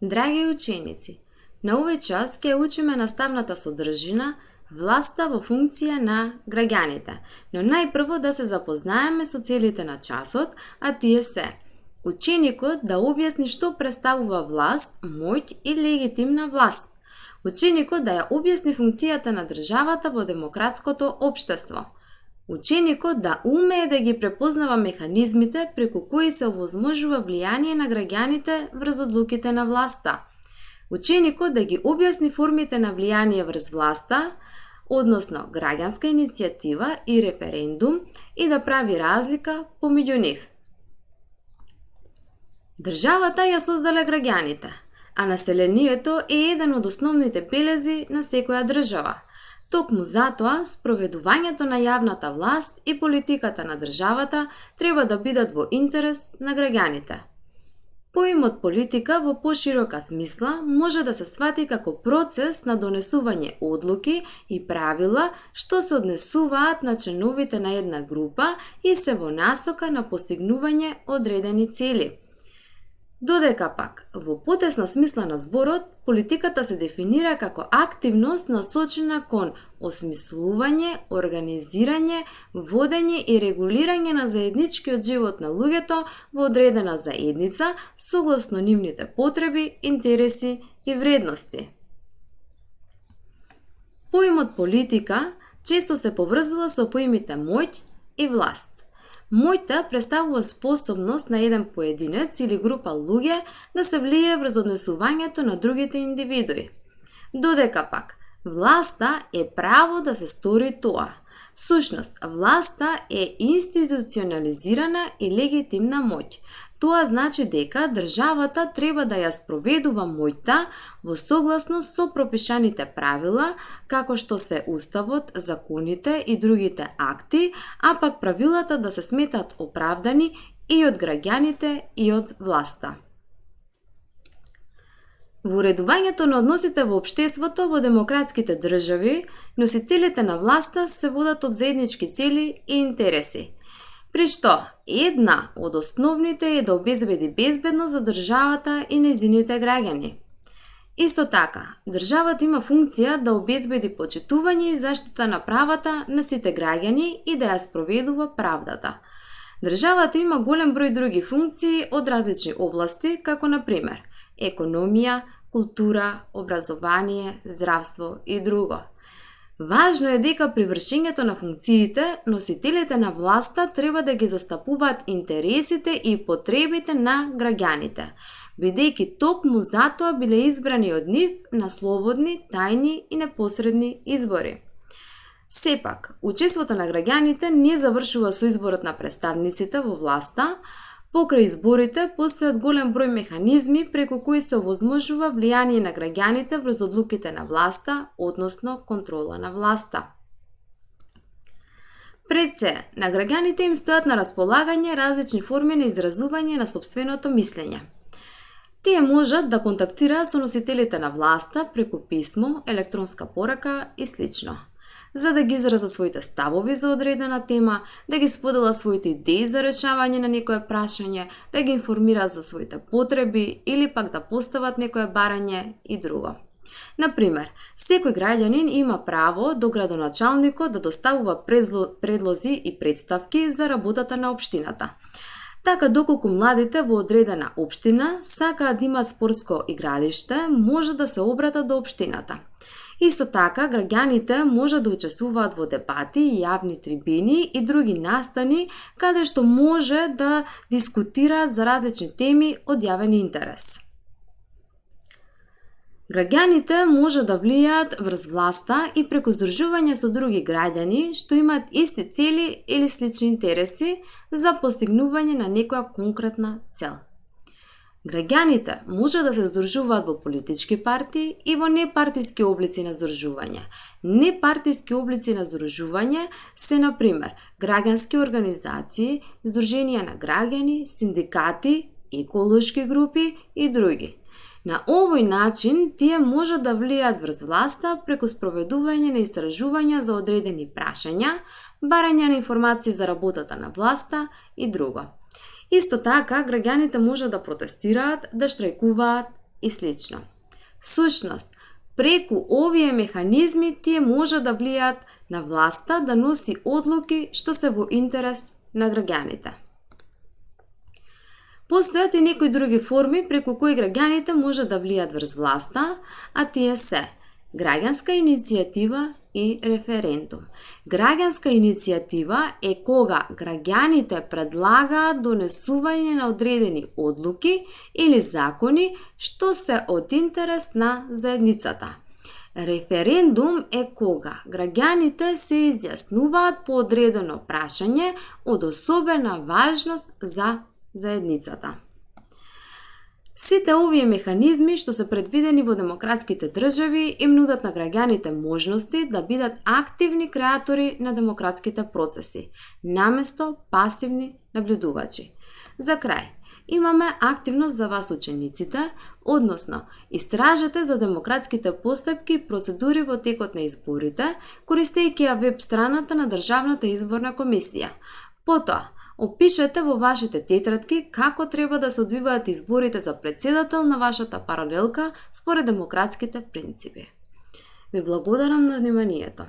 Драги ученици, на овој час ќе учиме наставната содржина власта во функција на граѓаните. Но најпрво да се запознаеме со целите на часот, а тие се: ученикот да објасни што представува власт, моќ и легитимна власт. Ученикот да ја објасни функцијата на државата во демократското општество. Ученикот да умее да ги препознава механизмите преку кои се овозможува влијание на граѓаните врз одлуките на власта. Ученикот да ги објасни формите на влијание врз власта, односно граѓанска иницијатива и референдум, и да прави разлика помеѓу нив. Државата ја создале граѓаните, а населението е еден од основните белези на секоја држава. Токму затоа, спроведувањето на јавната власт и политиката на државата треба да бидат во интерес на граѓаните. Поимот политика во поширока смисла може да се свати како процес на донесување одлуки и правила што се однесуваат на членовите на една група и се во насока на постигнување одредени цели. Додека пак, во потесна смисла на зборот, политиката се дефинира како активност насочена кон осмислување, организирање, водење и регулирање на заедничкиот живот на луѓето во одредена заедница согласно нивните потреби, интереси и вредности. Поимот политика често се поврзува со поимите моќ и власт. Моќта представува способност на еден поединец или група луѓе да се влие врз однесувањето на другите индивидуи. Додека пак, власта е право да се стори тоа. Сушност, власта е институционализирана и легитимна моќ. Тоа значи дека државата треба да ја спроведува моќта во согласност со пропишаните правила, како што се уставот, законите и другите акти, а пак правилата да се сметат оправдани и од граѓаните и од власта. Во уредувањето на односите во општеството во демократските држави, носителите на власта се водат од заеднички цели и интереси, при што една од основните е да обезбеди безбедност за државата и нејзините граѓани. Исто така, државата има функција да обезбеди почитување и заштита на правата на сите граѓани и да ја спроведува правдата. Државата има голем број други функции од различни области, како на пример економија, култура, образование, здравство и друго. Важно е дека при вршењето на функциите, носителите на власта треба да ги застапуваат интересите и потребите на граѓаните, бидејќи токму затоа биле избрани од нив на слободни, тајни и непосредни избори. Сепак, учеството на граѓаните не завршува со изборот на представниците во власта. Покрај изборите постојат голем број механизми преку кои се овозможува влијание на граѓаните врз одлуките на власта, односно контрола на власта. Пред се, на граѓаните им стојат на располагање различни форми на изразување на сопственото мислење. Тие можат да контактираат со носителите на власта преку писмо, електронска порака и слично, за да ги изразат своите ставови за одредена тема, да ги споделат своите идеи за решавање на некое прашање, да ги информираат за своите потреби или пак да постават некое барање и друго. Например, секој граѓанин има право до градоначалникот да доставува предлози и представки за работата на општината. Така, доколку младите во одредена општина сакаат да имаат спортско игралиште, може да се обратат до општината. Исто така, граѓаните може да учествуваат во дебати, јавни трибини и други настани, каде што може да дискутираат за различни теми од јавен интерес. Граѓаните може да влијаат врз власта и преку здружување со други граѓани што имаат исти цели или слични интереси за постигнување на некоја конкретна цел. Граѓаните може да се здружуваат во политички партии и во непартиски облици на здружување. Непартиски облици на здружување се, на пример, граѓански организации, здруженија на граѓани, синдикати, еколошки групи и други. На овој начин тие можат да влијаат врз власта преку спроведување на истражувања за одредени прашања, барање на информации за работата на власта и друго. Исто така, граѓаните може да протестираат, да штрајкуваат и слично. Всушност, преку овие механизми тие може да влијаат на власта да носи одлуки што се во интерес на граѓаните. Постојат и некои други форми преку кои граѓаните може да влијаат врз власта, а тие се граѓанска иницијатива и референдум. Граѓанска иницијатива е кога граѓаните предлагаат донесување на одредени одлуки или закони што се од интерес на заедницата. Референдум е кога граѓаните се изјаснуваат по одредено прашање од особена важност за заедницата. Сите овие механизми што се предвидени во демократските држави им нудат на граѓаните можности да бидат активни креатори на демократските процеси, наместо пасивни наблюдувачи. За крај, имаме активност за вас учениците, односно истражете за демократските постапки и процедури во текот на изборите, користејќи ја веб страната на Државната изборна комисија. Потоа, опишете во вашите тетрадки како треба да се одвиваат изборите за претседател на вашата паралелка според демократските принципи. Ви благодарам на вниманието.